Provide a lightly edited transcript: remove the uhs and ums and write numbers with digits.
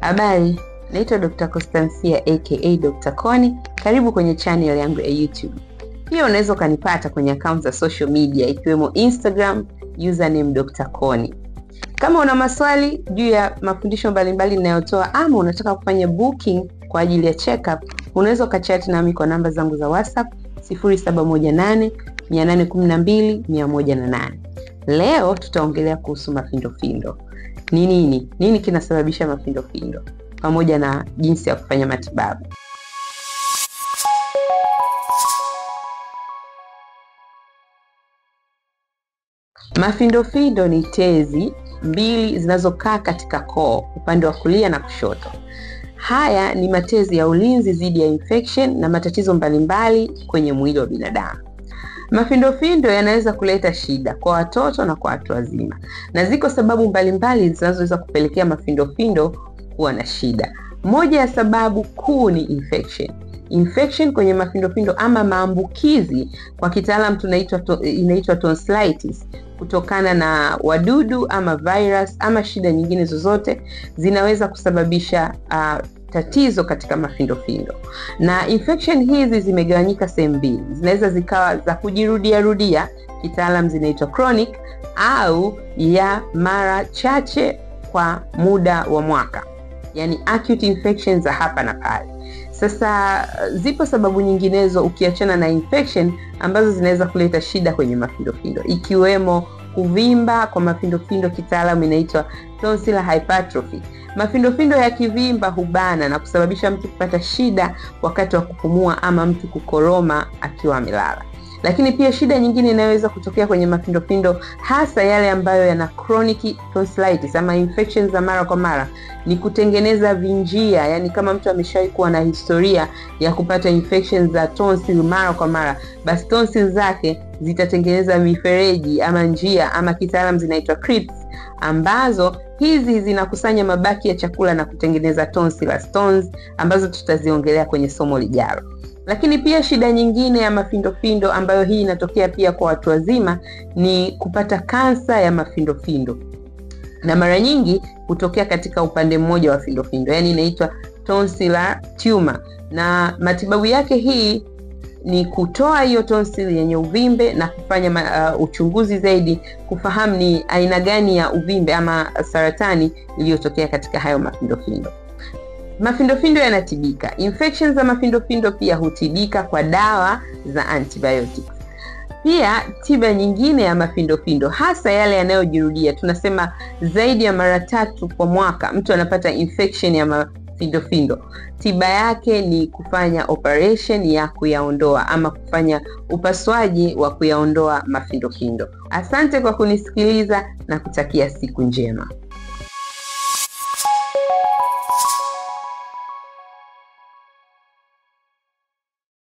Habari, naitwa Dr. Constancia aka Dr. Connie. Karibu kwenye channel yangu ya YouTube. Pia unaweza ukanipata kwenye account za social media ikiwemo Instagram username Dr. Connie. Kama una maswali juu ya mafundisho mbalimbali ninayotoa ama unataka kufanya booking kwa ajili ya check-up, unaweza ukachat nami kwa namba zangu za WhatsApp 0718 812 108. Leo tutaongelea kuhusu mafindofindo. Ni nini? Nini kinasababisha mafindofindo? Pamoja na jinsi ya kufanya matibabu. Mafindofindo ni tezi mbili zinazokaa katika koo upande wa kulia na kushoto. Haya ni matezi ya ulinzi dhidi ya infection na matatizo mbalimbali kwenye mwili wa binadamu. Mafindofindo yanaweza kuleta shida kwa watoto na kwa watu wazima, na ziko sababu mbalimbali zinazoweza kupelekea mafindofindo kuwa na shida. Moja ya sababu kuu ni infection. Infection kwenye mafindofindo ama maambukizi, kwa kitaalamu inaitwa tonsillitis, kutokana na wadudu ama virus ama shida nyingine zozote zinaweza kusababisha tatizo katika mafindofindo. Na infection hizi zimegawanyika sehemu mbili. Zinaweza zikawa za kujirudia rudia, kitaalamu zinaitwa chronic, au ya mara chache kwa muda wa mwaka, yani acute infections za hapa na pale. Sasa zipo sababu nyinginezo ukiachana na infection ambazo zinaweza kuleta shida kwenye mafindofindo, ikiwemo kuvimba kwa mafindofindo, kitaalamu inaitwa tonsillar hypertrophy. Mafindofindo yakivimba hubana na kusababisha mtu kupata shida wakati wa kupumua ama mtu kukoroma akiwa amelala. Lakini pia shida nyingine inayoweza kutokea kwenye mafindofindo, hasa yale ambayo yana chronic tonsillitis ama infections za mara kwa mara, ni kutengeneza vinjia. Yani kama mtu ameshawahi kuwa na historia ya kupata infections za tonsil mara kwa mara, basi tonsil zake zitatengeneza mifereji ama njia, ama kitaalamu zinaitwa crypts, ambazo hizi zinakusanya mabaki ya chakula na kutengeneza tonsillar stones ambazo tutaziongelea kwenye somo lijalo. Lakini pia shida nyingine ya mafindofindo ambayo hii inatokea pia kwa watu wazima ni kupata kansa ya mafindofindo, na mara nyingi hutokea katika upande mmoja wa findofindo, yani inaitwa tonsillar tumor. Na matibabu yake hii ni kutoa hiyo tonsil yenye uvimbe na kufanya uchunguzi zaidi kufahamu ni aina gani ya uvimbe ama saratani iliyotokea katika hayo mafindofindo. Mafindofindo yanatibika. Infections za mafindofindo pia hutibika kwa dawa za antibiotics. Pia tiba nyingine ya mafindofindo, hasa yale yanayojirudia, tunasema zaidi ya mara 3 kwa mwaka mtu anapata infection ya mafindofindo, tiba yake ni kufanya operation ya kuyaondoa ama kufanya upasuaji wa kuyaondoa mafindofindo. Asante kwa kunisikiliza na kutakia siku njema.